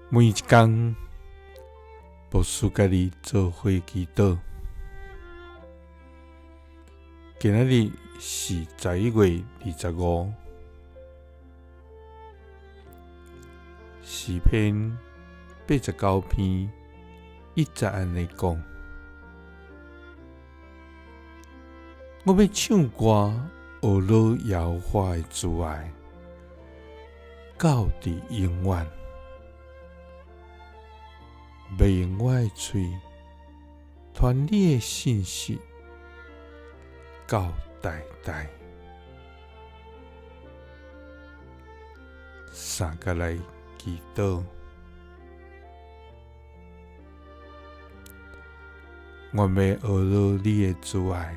每一工，牧師佮你做伙祈禱。今仔日是11月25，詩篇89篇1節按呢講：我欲唱歌，呵咾耶和華的慈愛，到佇永遠。欲用我的喙傳你的信實到代代。三佮來祈禱，願欲呵咾你的慈愛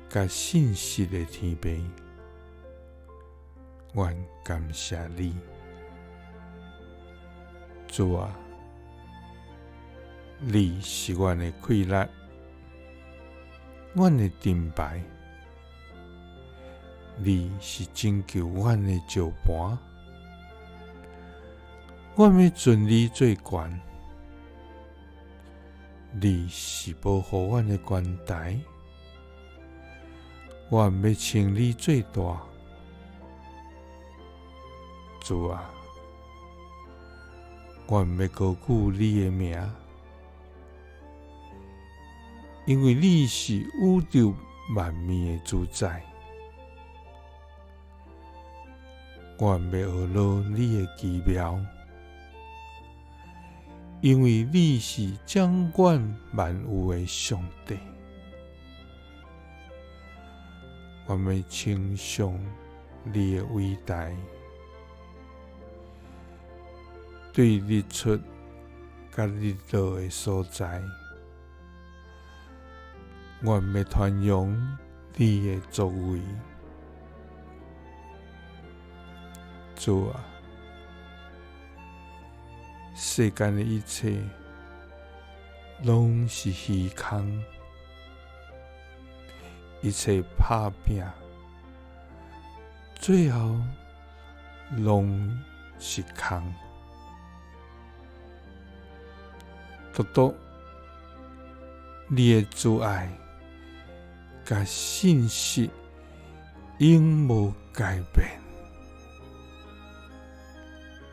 佮信實的天父，阮感謝你，主啊！你是阮的氣力，阮的盾牌，你是拯救阮的石磐，阮欲尊你做懸，你是保護阮的懸台，阮欲稱你做大，主啊，阮欲高舉你的名。因為你是宇宙萬物的主宰，阮欲呵咾你的奇妙，因為你是掌管萬有的上帝，阮欲稱頌你的偉大，對日出佮日落的所在。阮欲傳揚你的作為，主啊，世間的一切攏是虛空，一切拍拚，最後攏是空，獨獨你的慈愛佮信實永無改變，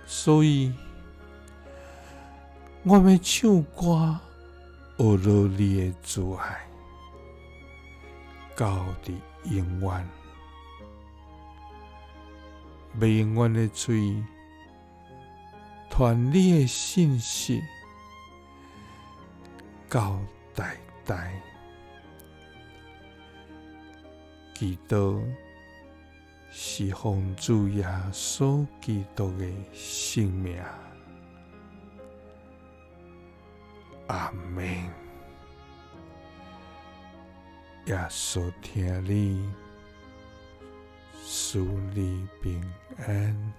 所以我欲唱歌，呵咾你的慈愛，到佇永遠，欲用阮的喙傳你的信實，到代代。祈禱是奉主耶穌基督的聖名，阿們。耶穌疼你，賜你平安。